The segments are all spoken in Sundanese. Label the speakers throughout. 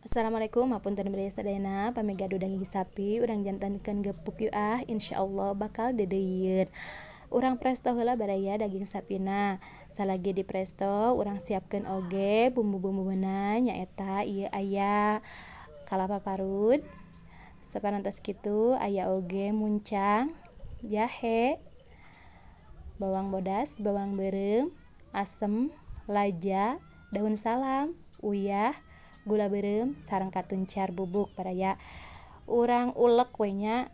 Speaker 1: Assalamualaikum, hapunten baraya sadayana. Pami gaduh daging sapi, urang jantenkeun gepuk yuk ah, insyaallah bakal deudeuieun. Urang presto heula baraya daging sapina. Salagi di presto, urang siapkeun oge bumbu-bumbuna, nyaeta ieu aya kalapa parut, saparantos kitu aya oge muncang, jahe, bawang bodas, bawang beureum, asem, laja, daun salam, uyah, gula beureum, sareng katuncar bubuk baraya. Urang ulek we nya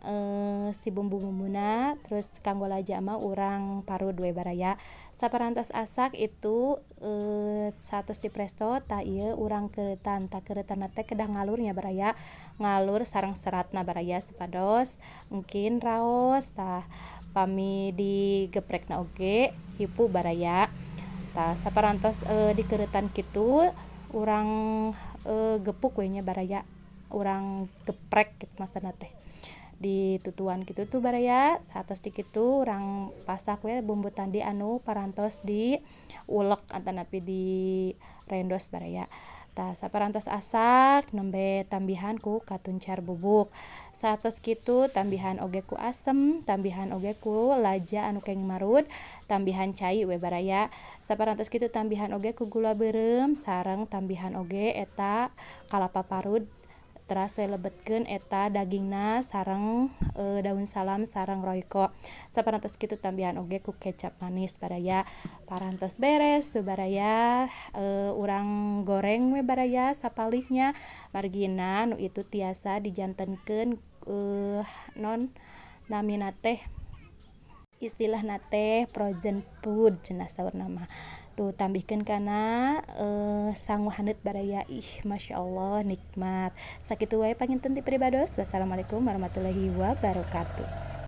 Speaker 1: si bumbu-bumbuna, terus kanggo laja mah urang parud we baraya. Saparantos asak itu, saatos di presto, tah ieu urang keureutan. Tah, keureutanna teh kedah ngalur nya baraya, ngalur sareng seratna baraya, supados engkin raos. Tah, pami digeprekna oge hipu baraya. Tah, saparantos dikeureutan kitu, urang gepuk we nya baraya, urang geprek kitu maksudna teh, ditutuan kitu tuh baraya. Saatos dikitu, urang pasak we bumbu tadi anu parantos di ulek atanapi di rendos baraya. Tah, saparantos asak, nembe tambihan ku katuncar bubuk. Saatos kitu, tambihan oge ku asem, tambihan oge ku laja anu kenging marud, tambihan cai we baraya. Saparantos kitu, tambihan oge ku gula beureum sareng tambihan oge eta kalapa parut, teras we lebetkeun eta dagingna sareng daun salam sareng Royco. Saparantos kitu, tambihan oge ku kecap manis baraya. Parantos beres tuh baraya, urang goreng we baraya sapalihnya, margina nu itu tiasa dijantenkeun non namina teh, istilahna teh frozen food cenah saurna mah. Tuh, tambihkeun kana sangu haneut baraya. Ih, masyaallah, nikmat. Sakitu wae panginten ti pribados. Wassalamualaikum warahmatullahi wabarakatuh.